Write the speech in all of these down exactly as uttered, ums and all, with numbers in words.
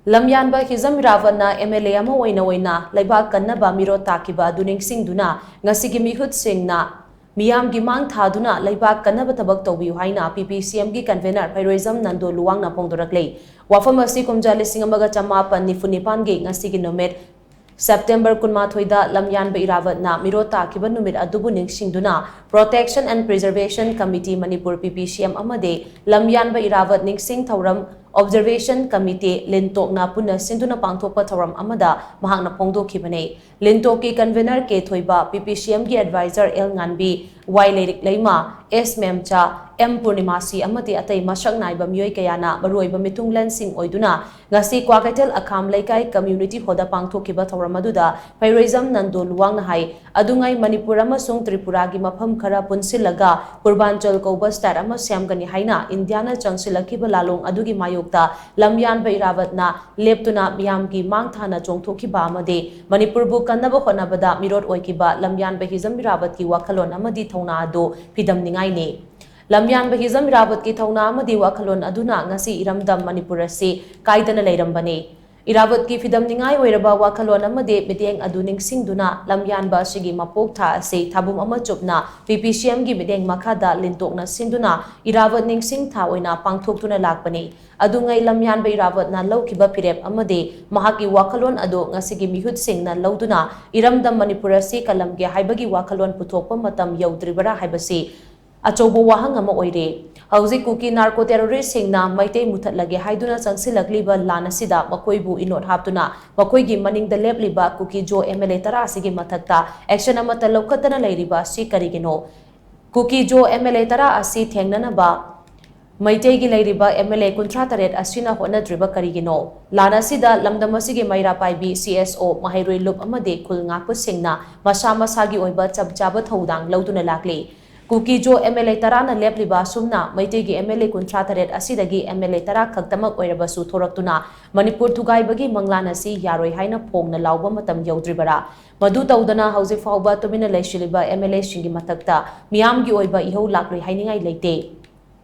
ꯂꯝꯌꯥꯟꯕ ꯍꯤꯖꯝ ꯏꯔꯥꯕꯠꯅ MLA ꯑꯃ ꯑꯣꯏꯅ ꯑꯣꯏꯅ ꯂꯩꯕꯥꯛ ꯀꯟꯅꯕ ꯃꯤꯔꯣꯠ ꯇꯥꯈꯤꯕ ꯑꯗꯨ ꯅꯤꯡꯁꯤꯡꯗꯨꯅ ꯉꯁꯤꯒꯤ ꯃꯤꯍꯨꯠꯁꯤꯡꯅ ꯃꯤꯌꯥꯝꯒꯤ ꯃꯥꯡ ꯊꯥꯗꯨꯅ ꯂꯩꯕꯥꯛ ꯀꯟꯅꯕ ꯊꯕꯛ ꯇꯧꯕꯤꯌꯨ ꯍꯥꯏꯅ PPCMꯒꯤ convener ꯐꯩꯔꯣꯏꯖꯝ ꯅꯟꯗꯣ ꯂꯨꯋꯥꯡꯅ ꯐꯣꯡꯗꯣꯔꯛꯂꯤ꯫ ꯋꯥꯐꯝ ꯑꯁꯤ ꯀꯨꯝꯖꯥ ꯂꯤꯁꯤꯡ ꯑꯃꯒ ꯆꯃꯥꯄꯟ ꯅꯤꯐꯨ ꯅꯤꯄꯥꯟꯒꯤ ꯉꯁꯤꯒꯤ ꯅꯨꯃꯤꯠ September ꯀꯨꯟꯃꯥꯊꯣꯏꯗ ꯂꯝꯌꯥꯟꯕ ꯏꯔꯥꯕꯠꯅ ꯃꯤꯔꯣꯠ ꯇꯥꯈꯤꯕ ꯅꯨꯃꯤꯠ ꯑꯗꯨꯕꯨ ꯅꯤꯡꯁꯤꯡꯗꯨꯅ Protection and Preservation Committee Manipur, PPCM, ꯑꯃꯗꯤ ꯂꯝꯌꯥꯟꯕ ꯏꯔꯥꯕꯠ ꯅꯤꯡꯁꯤꯡ ꯊꯧꯔꯝ Observation Committee ꯂꯤꯟꯇꯣꯛꯅ ꯄꯨꯟꯅ ꯁꯤꯟꯗꯨꯅ ꯄꯥꯡꯊꯣꯛꯄ ꯊꯧꯔꯝ ꯑꯃꯗ ꯃꯍꯥꯛꯅ ꯐꯣꯡꯗꯣꯛꯈꯤꯕꯅꯤ꯫ ꯂꯤꯟꯇꯣꯛꯀꯤ convener ꯀꯦ ꯊꯣꯏꯕ, PPCMꯒꯤ adviser ꯑꯦꯜ ꯉꯥꯟꯕꯤ, ꯋꯥꯏ ꯂꯩꯔꯤꯛ ꯂꯩꯃ, ꯑꯦꯁ ꯃꯦꯝꯆꯥ, ꯑꯦꯝ ꯄꯨꯔꯅꯤꯃꯥꯁꯤ ꯑꯃꯗꯤ ꯑꯇꯩ ꯃꯁꯛ ꯅꯥꯏꯕ ꯃꯤꯑꯣꯏ ꯀꯌꯥꯅ ꯃꯔꯨꯑꯣꯏꯕ ꯃꯤꯊꯨꯡꯂꯦꯟꯁꯤꯡ ꯑꯣꯏꯗꯨꯅ ꯉꯁꯤ ꯀ꯭ꯋꯥꯀꯩꯊꯦꯜ ꯑꯈꯥꯝ ꯂꯩꯀꯥꯏ community hallꯗ ꯄꯥꯡꯊꯣꯛꯈꯤꯕ ꯊꯧꯔꯝ ꯑꯗꯨꯗ ꯐꯩꯔꯣꯏꯖꯝ ꯅꯟꯗꯣ ꯂꯨꯋꯥꯡꯅ ꯍꯥꯏ, ꯑꯗꯨꯉꯩ ꯃꯅꯤꯄꯨꯔ ꯑꯃꯁꯨꯡ ꯇ꯭ꯔꯤꯄꯨꯔꯥꯒꯤ ꯃꯐꯝ ꯈꯔ ꯄꯨꯟꯁꯤꯜꯂꯒ ꯄꯨꯔꯕꯥꯟꯆꯜ ꯀꯧꯕ state ꯑꯃ ꯁꯦꯝꯒꯅꯤ ꯍꯥꯏꯅ ꯏꯟꯗꯤꯌꯥꯅ ꯆꯪꯁꯤꯜꯂꯛꯈꯤꯕ ꯂꯥꯂꯣꯡ ꯑꯗꯨꯒꯤ ꯃꯥꯌꯣꯛꯇ ꯂꯝꯌꯥꯟꯕ ꯏꯔꯥꯕꯠꯅ ꯂꯦꯞꯇꯨꯅ ꯃꯤꯌꯥꯝꯒꯤ ꯃꯥꯡ ꯊꯥꯅ ꯆꯣꯡꯊꯣꯛꯈꯤꯕ ꯑꯃꯗꯤ ꯃꯅꯤꯄꯨꯔꯕꯨ ꯀꯟꯅꯕ ꯍꯣꯠꯅꯕꯗ ꯃꯤꯔꯣꯠ ꯑꯣꯏꯈꯤꯕ ꯂꯝꯌꯥꯟꯕ ꯍꯤꯖꯝ ꯏꯔꯥꯕꯠꯀꯤ ꯋꯥꯈꯜꯂꯣꯟ ꯑꯃꯗꯤ ꯊꯧꯅꯥ ꯑꯗꯨ ꯐꯤꯗꯝꯅꯤꯡꯉꯥꯏꯅꯤ꯫ ꯂꯝꯌꯥꯟꯕ ꯍꯤꯖꯝ ꯏꯔꯥꯕꯠꯀꯤ ꯊꯧꯅꯥ ꯑꯃꯗꯤ ꯋꯥꯈꯜꯂꯣꯟ ꯑꯗꯨꯅ ꯉꯁꯤ ꯏꯔꯝꯗꯝ ꯃꯅꯤꯄꯨꯔ ꯑꯁꯤ ꯀꯥꯏꯗꯅ ꯂꯩꯔꯝꯕꯅꯤ꯫ ꯏꯔꯥꯕꯠꯀꯤ ꯐꯤꯗꯝꯅꯤꯡꯉꯥꯏ ꯑꯣꯏꯔꯕ ꯋꯥꯈꯜꯂꯣꯟ ꯑꯃꯗꯤ ꯃꯤꯠꯌꯦꯡ ꯑꯗꯨ ꯅꯤꯡꯁꯤꯡꯗꯨꯅ ꯂꯝꯌꯥꯟꯕ ꯑꯁꯤꯒꯤ ꯃꯄꯣꯛ ꯊꯥ ꯑꯁꯤ ꯊꯥꯕꯨꯝ ꯑꯃ ꯆꯨꯞꯅ PPCMꯒꯤ ꯃꯤꯠꯌꯦꯡ ꯃꯈꯥꯗ ꯂꯤꯟꯇꯣꯛꯅ ꯁꯤꯟꯗꯨꯅ ꯏꯔꯥꯕꯠ ꯅꯤꯡꯁꯤꯡ ꯊꯥ ꯑꯣꯏꯅ ꯄꯥꯡꯊꯣꯛꯇꯨꯅ ꯂꯥꯛꯄꯅꯤ꯫ ꯑꯗꯨꯉꯩ ꯂꯝꯌꯥꯟꯕ ꯏꯔꯥꯕꯠꯅ ꯂꯧꯈꯤꯕ ꯐꯤꯔꯦꯞ ꯑꯃꯗꯤ ꯃꯍꯥꯛꯀꯤ ꯋꯥꯈꯜꯂꯣꯟ ꯑꯗꯨ ꯉꯁꯤꯒꯤ ꯃꯤꯍꯨꯠꯁꯤꯡꯅ ꯂꯧꯗꯨꯅ ꯏꯔꯝꯗꯝ ꯃꯅꯤꯄꯨꯔ ꯑꯁꯤ ꯀꯜꯂꯝꯒꯦ ꯍꯥꯏꯕꯒꯤ ꯋꯥꯈꯜꯂꯣꯟ ꯄꯨꯊꯣꯛꯄ ꯃꯇꯝ ꯌꯧꯗ꯭ꯔꯤꯕꯔꯥ ꯍꯥꯏꯕꯁꯤ ꯑꯆꯧꯕ ꯋꯥꯍꯪ ꯑꯃ ꯑꯣꯏꯔꯦ꯫ ꯍꯧꯖꯤꯛ ꯀꯨꯀꯤ narco terroristꯁꯤꯡꯅ ꯃꯩꯇꯩ ꯃꯨꯊꯠꯂꯒꯦ ꯍꯥꯏꯗꯨꯅ ꯆꯪꯁꯤꯜꯂꯛꯂꯤꯕ ꯂꯥꯟ ꯑꯁꯤꯗ ꯃꯈꯣꯏꯕꯨ ꯏꯅꯣꯠ ꯍꯥꯞꯇꯨꯅ ꯃꯈꯣꯏꯒꯤ ꯃꯅꯤꯡꯗ ꯂꯦꯞꯂꯤꯕ ꯀꯨꯀꯤ ꯖꯣ MLA ꯇꯔꯥ ꯑꯁꯤꯒꯤ ꯃꯊꯛꯇ action ꯑꯃꯠꯇ ꯂꯧꯈꯠꯇꯅ ꯂꯩꯔꯤꯕ ꯑꯁꯤ ꯀꯔꯤꯒꯤꯅꯣ? ꯀꯨꯀꯤ ꯖꯣ MLA ꯇꯔꯥ ꯑꯁꯤ ꯊꯦꯡꯅꯅꯕ ꯃꯩꯇꯩꯒꯤ ꯂꯩꯔꯤꯕ MLA ꯀꯨꯟꯊ꯭ꯔꯥ ꯇꯔꯦꯠ ꯑꯁꯤꯅ ꯍꯣꯠꯅꯗ꯭ꯔꯤꯕ ꯀꯔꯤꯒꯤꯅꯣ? ꯂꯥꯟ ꯑꯁꯤꯗ ꯂꯝꯗꯝ ꯑꯁꯤꯒꯤ ꯃꯩꯔꯥ ꯄꯥꯏꯕꯤ, CSO, ꯃꯍꯩꯔꯣꯏ ꯂꯨꯞ ꯑꯃꯗꯤ ꯈꯨꯜ ꯉꯥꯛꯄꯁꯤꯡꯅ ꯃꯁꯥ ꯃꯁꯥꯒꯤ ꯑꯣꯏꯕ ꯆꯞ ꯆꯥꯕ ꯊꯧꯗꯥꯡ ꯂꯧꯗꯨꯅ ꯂꯥꯛꯂꯤ꯫ ꯀꯨꯀꯤ ꯖꯣ MLA ꯇꯔꯥꯅ ꯂꯦꯞꯂꯤꯕ ꯑꯁꯨꯝꯅ ꯃꯩꯇꯩꯒꯤ MLA ꯀꯨꯟꯊ꯭ꯔꯥ ꯇꯔꯦꯠ ꯑꯁꯤꯗꯒꯤ MLA ꯇꯔꯥ ꯈꯛꯇꯃꯛ ꯑꯣꯏꯔꯕꯁꯨ ꯊꯣꯔꯛꯇꯨꯅ ꯃꯅꯤꯄꯨꯔ ꯊꯨꯒꯥꯏꯕꯒꯤ ꯃꯪꯂꯥꯟ ꯑꯁꯤ ꯌꯥꯔꯣꯏ ꯍꯥꯏꯅ ꯐꯣꯡꯅ ꯂꯥꯎꯕ ꯃꯇꯝ ꯌꯧꯗ꯭ꯔꯤꯕꯔꯥ? ꯃꯗꯨ ꯇꯧꯗꯅ ꯍꯧꯖꯤꯛ ꯐꯥꯎꯕ ꯇꯨꯃꯤꯟꯅ ꯂꯩꯁꯤꯜꯂꯤꯕ MLAꯁꯤꯡꯒꯤ ꯃꯊꯛꯇ ꯃꯤꯌꯥꯝꯒꯤ ꯑꯣꯏꯕ ꯏꯍꯧ ꯂꯥꯛꯂꯣꯏ ꯍꯥꯏꯅꯤꯡꯉꯥꯏ ꯂꯩꯇꯦ꯫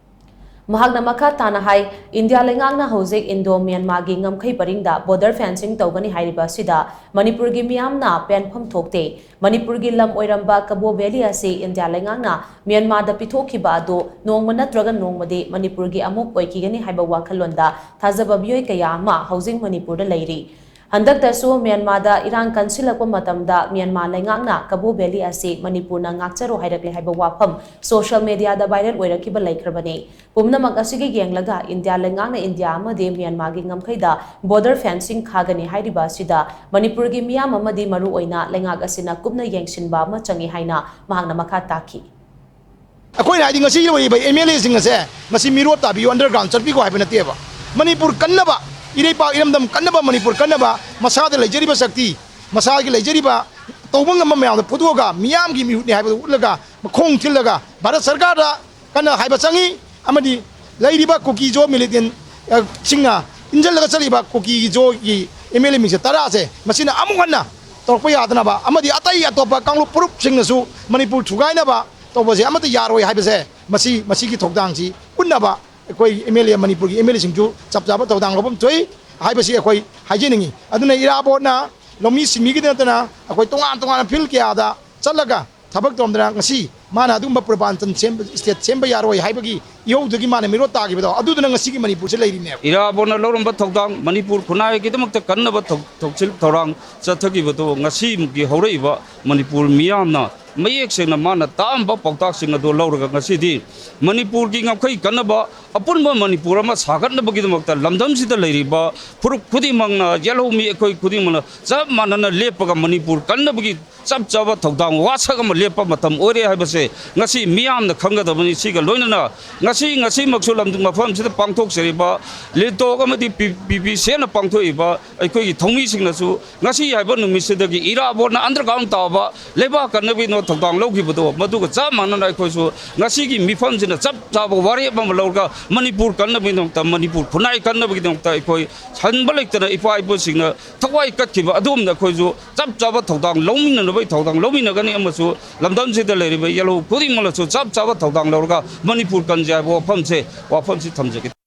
ꯃꯍꯥꯛꯅ ꯃꯈꯥ ꯇꯥꯅ ꯍꯥꯏ, ꯏꯟꯗꯤꯌꯥ ꯂꯩꯉꯥꯛꯅ ꯍꯧꯖꯤꯛ ꯏꯟꯗꯣ ꯃ꯭ꯌꯥꯟꯃꯥꯔꯒꯤ ꯉꯝꯈꯩ ꯄꯔꯤꯡꯗ ꯕꯣꯔꯗꯔ ꯐꯦꯟꯁꯤꯡ ꯇꯧꯒꯅꯤ ꯍꯥꯏꯔꯤꯕ ꯑꯁꯤꯗ ꯃꯅꯤꯄꯨꯔꯒꯤ ꯃꯤꯌꯥꯝꯅ ꯄꯦꯟꯐꯝ ꯊꯣꯛꯇꯦ꯫ ꯃꯅꯤꯄꯨꯔꯒꯤ ꯂꯝ ꯑꯣꯏꯔꯝꯕ ꯀꯕꯣ ꯚꯦꯂꯤ ꯑꯁꯤ ꯏꯟꯗꯤꯌꯥ ꯂꯩꯉꯥꯛꯅ ꯃ꯭ꯌꯥꯟꯃꯥꯔꯗ ꯄꯤꯊꯣꯛꯈꯤꯕ ꯑꯗꯨ ꯅꯣꯡꯃ ꯅꯠꯇ꯭ꯔꯒ ꯅꯣꯡꯃꯗꯤ ꯃꯅꯤꯄꯨꯔꯒꯤ ꯑꯃꯨꯛ ꯑꯣꯏꯈꯤꯒꯅꯤ ꯍꯥꯏꯕ ꯋꯥꯈꯜꯂꯣꯟꯗ ꯊꯥꯖꯕ ꯃꯤꯑꯣꯏ ꯀꯌꯥ ꯑꯃ ꯍꯧꯖꯤꯛ ꯃꯅꯤꯄꯨꯔꯗ ꯂꯩꯔꯤ꯫ ꯍꯟꯗꯛꯇꯁꯨ ꯃ꯭ꯌꯥꯟꯃꯥꯔꯗ ꯏꯔꯥꯡ ꯀꯟꯁꯤꯜꯂꯛꯄ ꯃꯇꯝꯗ ꯃ꯭ꯌꯥꯟꯃꯥꯔ ꯂꯩꯉꯥꯛꯅ ꯀꯕꯣ ꯚꯦꯂꯤ ꯑꯁꯤ ꯃꯅꯤꯄꯨꯔꯅ ꯉꯥꯛꯆꯔꯣ ꯍꯥꯏꯔꯛꯂꯦ ꯍꯥꯏꯕ ꯋꯥꯐꯝ ꯁꯣꯁꯤꯌꯦꯜ ꯃꯦꯗꯤꯌꯥꯗ ꯚꯥꯏꯔꯦꯜ ꯑꯣꯏꯔꯛꯈꯤꯕ ꯂꯩꯈ꯭ꯔꯕꯅꯤ꯫ ꯄꯨꯝꯅꯃꯛ ꯑꯁꯤꯒꯤ ꯌꯦꯡꯂꯒ ꯏꯟꯗꯤꯌꯥ ꯂꯩꯉꯥꯛꯅ ꯏꯟꯗꯤꯌꯥ ꯑꯃꯗꯤ ꯃ꯭ꯌꯥꯟꯃꯥꯔꯒꯤ ꯉꯝꯈꯩꯗ ꯕꯣꯔꯗꯔ ꯐꯦꯟꯁꯤꯡ ꯈꯥꯒꯅꯤ ꯍꯥꯏꯔꯤꯕ ꯑꯁꯤꯗ ꯃꯅꯤꯄꯨꯔꯒꯤ ꯃꯤꯌꯥꯝ ꯑꯃꯗꯤ ꯃꯔꯨꯑꯣꯏꯅ ꯂꯩꯉꯥꯛ ꯑꯁꯤꯅ ꯀꯨꯞꯅ ꯌꯦꯡꯁꯤꯟꯕ ꯑꯃ ꯆꯪꯏ ꯍꯥꯏꯅ ꯃꯍꯥꯛꯅ ꯃꯈꯥ ꯇꯥꯈꯤ꯫ ꯑꯩꯈꯣꯏꯅ ꯍꯥꯏꯗꯤ ꯉꯁꯤ ꯑꯣꯏꯔꯤꯕ ꯑꯦꯝ ꯑꯦꯜ ꯑꯦꯁꯤꯡ ꯑꯁꯦ ꯉꯁꯤ ꯃꯤꯔꯣꯠ ꯇꯥꯕꯤꯌꯨ, ꯑꯟꯗꯔꯒ꯭ꯔꯥꯎꯟ ꯆꯠꯄꯤꯈꯣ ꯍꯥꯏꯕ ꯅꯠꯇꯦꯕ꯫ ꯃꯅꯤꯄꯨꯔ ꯀꯟꯅꯕ, ꯏꯔꯩꯄꯥꯛ ꯏꯔꯝꯗꯝ ꯀꯟꯅꯕ, ꯃꯅꯤꯄꯨꯔ ꯀꯟꯅꯕ, ꯃꯁꯥꯗ ꯂꯩꯖꯔꯤꯕ ꯁꯛꯇꯤ, ꯃꯁꯥꯒꯤ ꯂꯩꯖꯔꯤꯕ ꯇꯧꯕ ꯉꯝꯕ ꯃꯌꯥꯝꯗꯣ ꯄꯨꯊꯣꯛꯑꯒ ꯃꯤꯌꯥꯝꯒꯤ ꯃꯤꯍꯨꯠꯅꯤ ꯍꯥꯏꯕꯗꯨ ꯎꯠꯂꯒ ꯃꯈꯣꯡ ꯊꯤꯜꯂꯒ ꯚꯥꯔꯠ ꯁꯔꯀꯥꯔꯗ ꯀꯟꯅ ꯍꯥꯏꯕ ꯆꯪꯉꯤ꯫ ꯑꯃꯗꯤ ꯂꯩꯔꯤꯕ ꯀꯨꯀꯤ ꯖꯣ ꯃꯤꯂꯤꯇꯦꯟ, ꯑ, ꯁꯤꯡꯅ ꯏꯟꯖꯜꯂꯒ ꯆꯠꯂꯤꯕ ꯀꯨꯀꯤꯒꯤ ꯖꯣꯒꯤ ꯑꯦꯝ ꯑꯦꯜ ꯑꯦ ꯃꯤꯡꯁꯦ ꯇꯔꯥꯁꯦ ꯃꯁꯤꯅ ꯑꯃꯨꯛ ꯍꯟꯅ ꯇꯧꯔꯛꯄ ꯌꯥꯗꯅꯕ ꯑꯃꯗꯤ ꯑꯇꯩ ꯑꯇꯣꯞꯄ ꯀꯥꯡꯂꯨꯞ ꯐꯨꯔꯨꯞꯁꯤꯡꯅꯁꯨ ꯃꯅꯤꯄꯨꯔ ꯊꯨꯒꯥꯏꯅꯕ ꯇꯧꯕꯁꯦ ꯑꯃꯠꯇ ꯌꯥꯔꯣꯏ ꯍꯥꯏꯕꯁꯦ ꯃꯁꯤ, ꯃꯁꯤꯒꯤ ꯊꯧꯗꯥꯡꯁꯤ ꯎꯠꯅꯕ ꯑꯩꯈꯣꯏ ꯑꯦꯝ ꯑꯦꯜ ꯑꯦ, ꯃꯅꯤꯄꯨꯔꯒꯤ ꯑꯦꯝ ꯑꯦꯜ ꯑꯦꯁꯤꯡꯁꯨ ꯆꯞ ꯆꯥꯕ ꯊꯧꯗꯥꯡ ꯂꯧꯐꯝ ꯊꯣꯛꯏ ꯍꯥꯏꯕꯁꯤ ꯑꯩꯈꯣꯏ ꯍꯥꯏꯖꯅꯤꯡꯉꯤ꯫ ꯑꯗꯨꯅ ꯏꯔꯥꯕꯣꯠꯅ ꯂꯧꯃꯤ ꯁꯤꯟꯃꯤꯒꯤꯗ ꯅꯠꯇꯅ ꯑꯩꯈꯣꯏ ꯇꯣꯉꯥꯟ ꯇꯣꯉꯥꯟꯕ ꯐꯤꯜ ꯀꯌꯥꯗ ꯆꯠꯂꯒ ꯊꯕꯛ ꯇꯧꯔꯝꯗꯅ ꯉꯁꯤ ꯃꯥꯅ ꯑꯗꯨꯒꯨꯝꯕ ꯄ꯭ꯔꯣꯄꯥꯟꯇꯟ ꯁꯦꯝꯕ, ꯁ꯭ꯇꯦꯠ ꯁꯦꯝꯕ ꯌꯥꯔꯣꯏ ꯍꯥꯏꯕꯒꯤ ꯏꯍꯧꯗꯒꯤ ꯃꯥꯅ ꯃꯤꯔꯣꯠ ꯇꯥꯈꯤꯕꯗꯣ, ꯑꯗꯨꯗꯨꯅ ꯉꯁꯤꯒꯤ ꯃꯅꯤꯄꯨꯔꯁꯦ ꯂꯩꯔꯤꯅꯦꯕ꯫ ꯏꯔꯥꯕꯣꯠꯅ ꯂꯧꯔꯝꯕ ꯊꯧꯗꯥꯡ, ꯃꯅꯤꯄꯨꯔ ꯈꯨꯟꯅꯥꯏꯒꯤꯗꯃꯛꯇ ꯀꯟꯅꯕ ꯊꯧ-, ꯊꯧꯁꯤꯜ ꯊꯧꯔꯥꯡ ꯆꯠꯊꯈꯤꯕꯗꯨ ꯉꯁꯤꯃꯨꯛꯀꯤ ꯍꯧꯔꯛꯏꯕ ꯃꯅꯤꯄꯨꯔ ꯃꯤꯌꯥꯝꯅ ꯃꯌꯦꯛ ꯁꯦꯡꯅ ꯃꯥꯅ ꯇꯥꯛꯑꯝꯕ ꯄꯥꯎꯇꯥꯛꯁꯤꯡ ꯑꯗꯨ ꯂꯧꯔꯒ ꯉꯁꯤꯗꯤ ꯃꯅꯤꯄꯨꯔꯒꯤ ꯉꯝꯈꯩ ꯀꯟꯅꯕ, ꯑꯄꯨꯟꯕ ꯃꯅꯤꯄꯨꯔ ꯑꯃ ꯁꯥꯒꯠꯅꯕꯒꯤꯗꯃꯛꯇ ꯂꯝꯗꯝꯁꯤꯗ ꯂꯩꯔꯤꯕ ꯐꯨꯔꯨꯞ ꯈꯨꯗꯤꯡꯃꯛꯅ, ꯌꯦꯜꯍꯧꯃꯤ ꯑꯩꯈꯣꯏ ꯈꯨꯗꯤꯡꯃꯛꯅ ꯆꯞ ꯃꯥꯟꯅꯅ ꯂꯦꯞꯄꯒ ꯃꯅꯤꯄꯨꯔ ꯀꯟꯅꯕꯒꯤ ꯆꯞ ꯆꯥꯕ ꯊꯧꯗꯥꯡ ꯋꯥꯁꯛ ꯑꯃ ꯂꯦꯞꯄ ꯃꯇꯝ ꯑꯣꯏꯔꯦ ꯍꯥꯏꯕꯁꯦ ꯉꯁꯤ ꯃꯤꯌꯥꯝꯅ ꯈꯪꯒꯗꯕꯅꯤ꯫ ꯁꯤꯒ ꯂꯣꯏꯅꯅ ꯉꯁꯤ, ꯉꯁꯤꯃꯛꯁꯨ ꯂꯝꯗꯝ ꯃꯐꯝꯁꯤꯗ ꯄꯥꯡꯊꯣꯛꯆꯔꯤꯕ ꯂꯤꯇꯣꯛ ꯑꯃꯗꯤ ꯄꯤ-, ꯄꯤ ꯄꯤ ꯁꯤ ꯑꯦꯜꯅ ꯄꯥꯡꯊꯣꯛꯏꯕ ꯑꯩꯈꯣꯏꯒꯤ ꯊꯧꯃꯤꯁꯤꯡꯅꯁꯨ ꯉꯁꯤ ꯍꯥꯏꯕ ꯅꯨꯃꯤꯠꯁꯤꯗꯒꯤ ꯏꯔꯥꯕꯣꯠꯅ ꯑꯟꯗꯔꯒ꯭ꯔꯥꯎꯟ ꯇꯥꯕ ꯂꯩꯕꯥꯛ ꯀꯟꯅꯕꯒꯤ ꯅꯣ-, ꯊꯧꯗꯥꯡ ꯂꯧꯈꯤꯕꯗꯣ, ꯃꯗꯨꯒ ꯆꯞ ꯃꯥꯟꯅꯅ ꯑꯩꯈꯣꯏꯁꯨ ꯉꯁꯤꯒꯤ ꯃꯤꯐꯝꯁꯤꯅ ꯆꯞ ꯆꯥꯕ ꯋꯥꯔꯦꯞ ꯑꯃ ꯂꯧꯔꯒ, ꯃꯅꯤꯄꯨꯔ ꯀꯟꯅꯕꯒꯤꯗꯃꯛꯇ, ꯃꯅꯤꯄꯨꯔ ꯈꯨꯟꯅꯥꯏ ꯀꯟꯅꯕꯒꯤꯗꯃꯛꯇ ꯑꯩꯈꯣꯏ ꯍꯟꯕ ꯂꯩꯇꯅ ꯏꯄꯥ ꯏꯄꯨꯁꯤꯡꯅ ꯊꯋꯥꯏ ꯀꯠꯈꯤꯕ ꯑꯗꯨꯒꯨꯝꯅ ꯑꯩꯈꯣꯏꯁꯨ ꯆꯞ ꯆꯥꯕ ꯊꯧꯗꯥꯡ ꯂꯧꯃꯤꯟꯅꯅꯕꯒꯤ ꯊꯧꯗꯥꯡ ꯂꯧꯃꯤꯟꯅꯒꯅꯤ꯫ ꯑꯃꯁꯨ ꯂꯝꯗꯝꯁꯤꯗ ꯂꯩꯔꯤꯕ ꯌꯦꯜꯍꯧ ꯈꯨꯗꯤꯡꯃꯛꯅꯁꯨ ꯆꯞ ꯆꯥꯕ ꯊꯧꯗꯥꯡ ꯂꯧꯔꯒ ꯃꯅꯤꯄꯨꯔ ꯀꯟꯁꯦ ꯍꯥꯏꯕ ꯋꯥꯐꯝꯁꯦ, ꯋꯥꯐꯝꯁꯤ ꯊꯝꯖꯒꯦ꯫